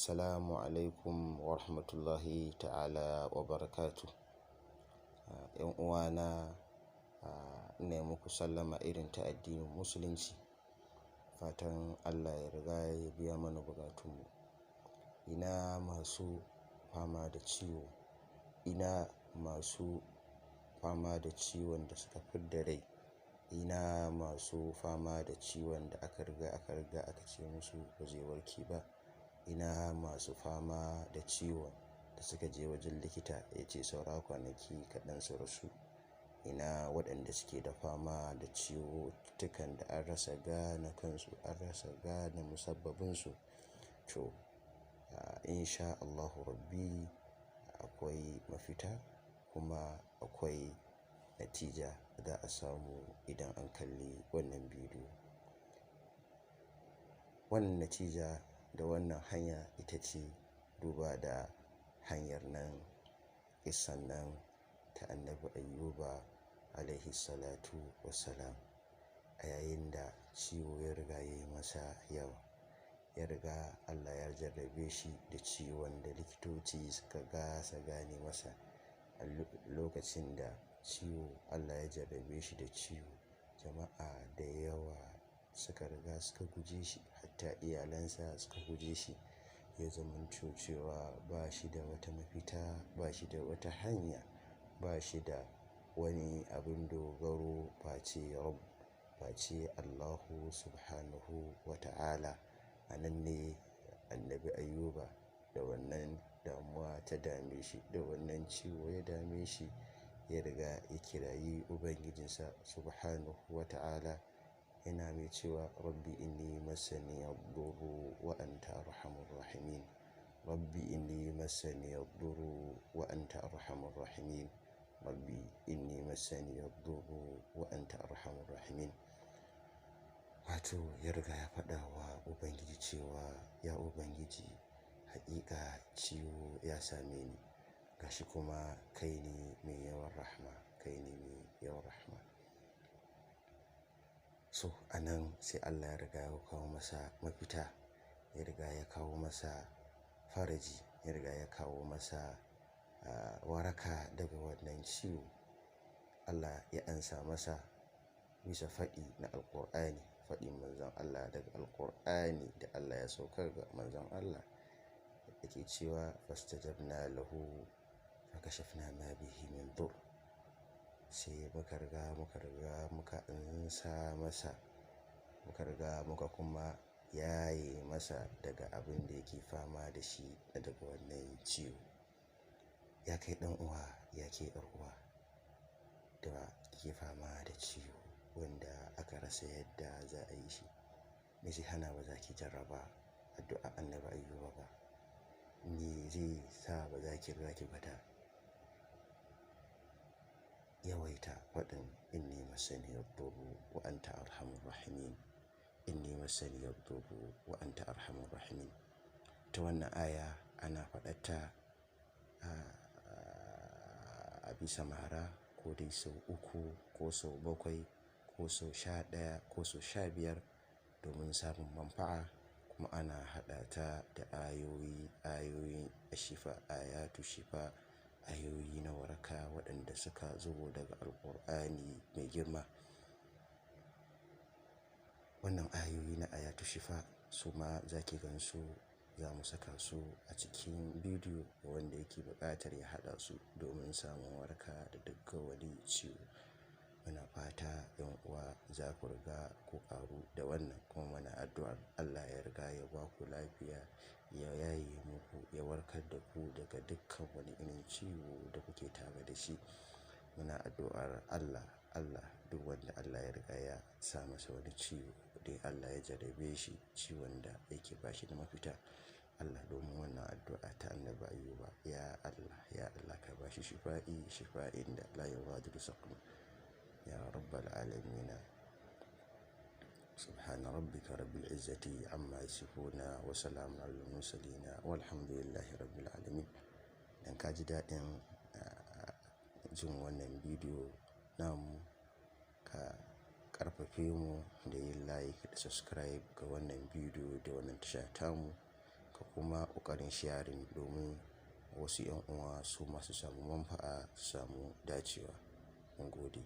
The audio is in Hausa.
Assalamu alaikum wa rahmatullahi ta'ala wa barakatuh. ‘Yan uwana, ina muku sallama irin ta addinin Musulunci. Fatan Allah ya riga ya biya mana bukatunmu. Ina masu fama da ciwo, ina masu fama da ciwon da suka fidda rai, ina masu fama da ciwon da aka riga aka ce musu ba zai warke ba, ina masu fama da ciwon da suka je wajen likita ya ce saura kwanaki kaɗan su rasu, ina waɗanda suke da fama da ciwuttukan da an rasa gane kansu, an rasa gane musabbabinsu. To, in sha Allahu Rabbi akwai mafita kuma akwai natija da za a samu idan an kalli wannan bidiyo. Wannan natija da wannan hanya ita ce duba da hanyar nan, ƙissan nan ta Annabi Ayyuba alaihi salatu wassalam. A yayin da ciwo ya riga ya yi masa yawa, ya riga Allah ya jarrabe shi da ciwon da likitoci suka kasa gane masa. A lokacin da ciwo Allah ya jarrabe shi da ciwo, jama'a da yawa suka riga suka guje shi, hatta iyalansa suka guje shi. Ya zamanto cewa ba shi da wata mafita, ba shi da wata hanya, ba shi da wani abin dogaro face Rabb, face Allahu subhanahu wa ta'ala. A nan ne Annabi Ayyuba da wannan damuwa ta dame shi, da wannan ciwo ya dame shi, ya riga ya kirayi Ubangijinsa subhanahu wa ta'ala. Yana mai cewa Rabbi inni massani yadurru wa anta arhamur rahimin. Rabbi inni massani yadurru wa anta arhamur rahimin. Rabbi inni massani yadurru wa anta arhamur rahimin. Wato ya riga ya faɗa wa Ubangiji cewa ya Ubangiji, haƙiƙa ciwo ya same ni, gashi kuma kai ne mai yawan rahma, kai ne mai yawan rahma. So a nan sai Allah ya riga ya kawo masa mafita, ya riga ya kawo masa faraji, ya riga ya kawo masa waraka daga wannan ciwo. Allah ya amsa masa bisa faɗi na Alqur'ani, faɗin Manzon Allah daga Alqur'ani da Allah ya saukar ga Manzon Allah yake cewa fastajabna lahu fakashafna ma bihi min dur. Sai muka riga muka amsa masa, muka riga muka kuma yaye masa daga abin da yake fama da shi daga wannan ciwo. Ya kai ɗan uwa, ya ke 'yar uwa da kike fama da ciwo wanda aka rasa yadda za a yi shi. Me zai hana ba za ki jarraba addu'a Annabi Ayyuba ba? Me zai sa ba za ki riga ki gwada yawaita faɗin inni massani yadurru wa anta arhamur rahimin. Inni massani yadurru wa anta arhamur rahimin. Ta wannan aya ana faɗatta a bisa mara ko dai sau 3 ko sau 7 ko sau 11 ko sau 15 domin samun manfa'a, kuma ana haɗa ta da ayoyi, ayoyin shifa, ayatu shifa, ayoyi na waraka waɗanda suka zo daga Alqur'ani mai girma. Wannan ayoyi na ayatu shifa su ma za ki gan su, za mu saka su a cikin bidiyo ga wanda yake buƙatar ya haɗa su domin samun waraka da dukkan wani ciwo. Muna fata 'yan uwa za ku riga ku ƙaru da wannan, kuma muna addu'ar Allah ya riga ya ba ku lafiya, ya yaye muku, ya warkar da ku daga dukkan wani irin ciwo da kuke tare da shi. Muna addu'ar Allah, Allah duk wanda Allah ya riga ya sa masa wani ciwo dai Allah ya jarrabe shi ciwon da yake ba shi da mafita. Allah domin wannan addu'a ta Annabi Ayyuba, ya Allah, ya Allah ka ba shi shifa'i, shifa'in da la yughadiru saqama. Ya rabbal alamina. Subhana rabbika rabbil izzati amma yasifuna wa salamun alal mursalina walhamdulillahi rabbil alamin. Dan ka ji daɗin jin wannan bidiyo namu, ka ƙarfafe mu da yin like da subscribe ga wannan bidiyo da wannan tasha tamu. Ka kuma ƙoƙarin sharing domin wasu 'yan uwa su ma su samu manfa'a, su samu dacewa. Mun gode.